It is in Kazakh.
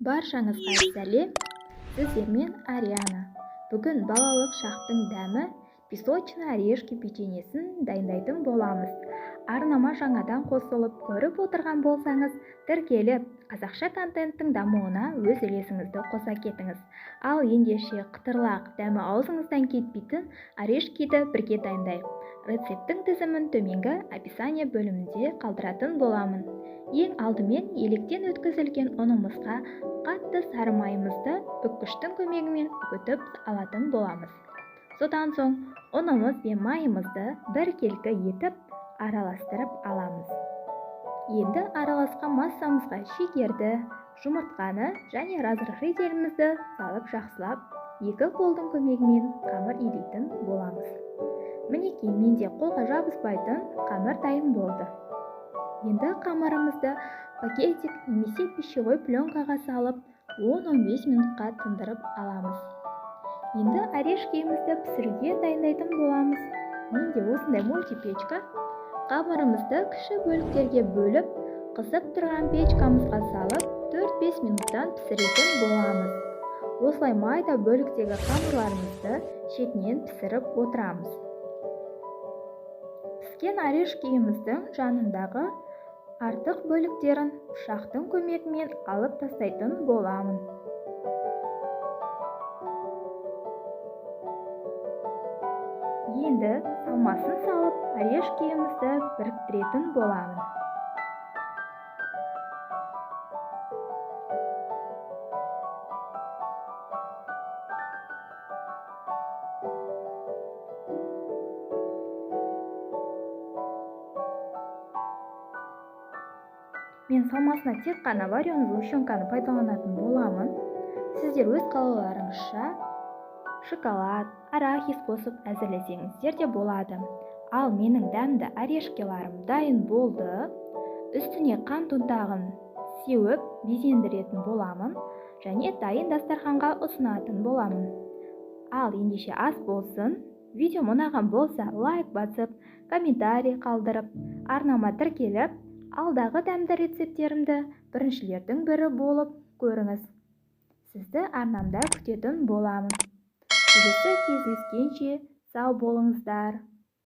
Баршаңызға сәлем! Сіздермен Ариана. Бүгін балалық шақтың дәмі песочный орешки печеньесін дайындайтын боламыз. Арнама жаңадан қосылып, көріп отырған болсаңыз, тіркеліп, қазақша контенттің дамуына өз үлесіңізді қоса кетіңіз. Ал ендеше қытырлақ, дәмі аузыңыздан кетпейтін орешкиді бірге дайындайық. Рецепттің тізімін төменгі описание бөлімінде қалдыратын боламын. Ең алдымен електен өткізілген ұнымызға қатты сары майымызды үккіштің көмегімен үгітіп алатын боламыз. Содан соң ұнымыз бен майымызды біркелкі етіп араластырып аламыз. Енді араласқан массамызға шекерді, жұмыртқаны және разрыхлителімізді салып жақсылап екі қолдың көмегімен қамыр илейтін боламыз. Мінекей, менде қолға жабыспайтын қамыр дайын болды. Енді қамырымызды пакетик немесе пищевой пленкаға салып 10-15 минутқа тындырып аламыз. Енді орешкемізді пісіруге дайындайтын боламыз. Менде осындай мультипечка. Қамырымызды кіші бөліктерге бөліп, қызып тұрған печкамызға салып 4-5 минуттан пісіретін боламыз. Осылай майда бөліктегі қамырларымызды шетінен пісіріп отырамыз. Піскен орешкеміздің жанындағы артық бөліктерін пышақтың көмегімен алып тастайтын боламын. Енді салмасын салып, орешкемізді біріктіретін боламын. Мен салмасына тек қана вареный сгущенканы пайдаланатын боламын. Сіздер өз қалауларыңызша шоколад, арахис қосып әзірлесеңіздер де болады. Ал менің дәмді орешкеларым дайын болды. Үстіне қант ұнтағын сеуіп безендіретін боламын және дайын дастарханға ұсынатын боламын. Ал ендеше ас болсын. Видеом ұнаған болса, лайк басып, комментарий қалдырып, арнама тіркеліп, алдағы дәмді рецепттерімді біріншілердің бірі болып көріңіз. Сізді арнамда күтетін боламын. Келесі кездескенше сау болыңыздар.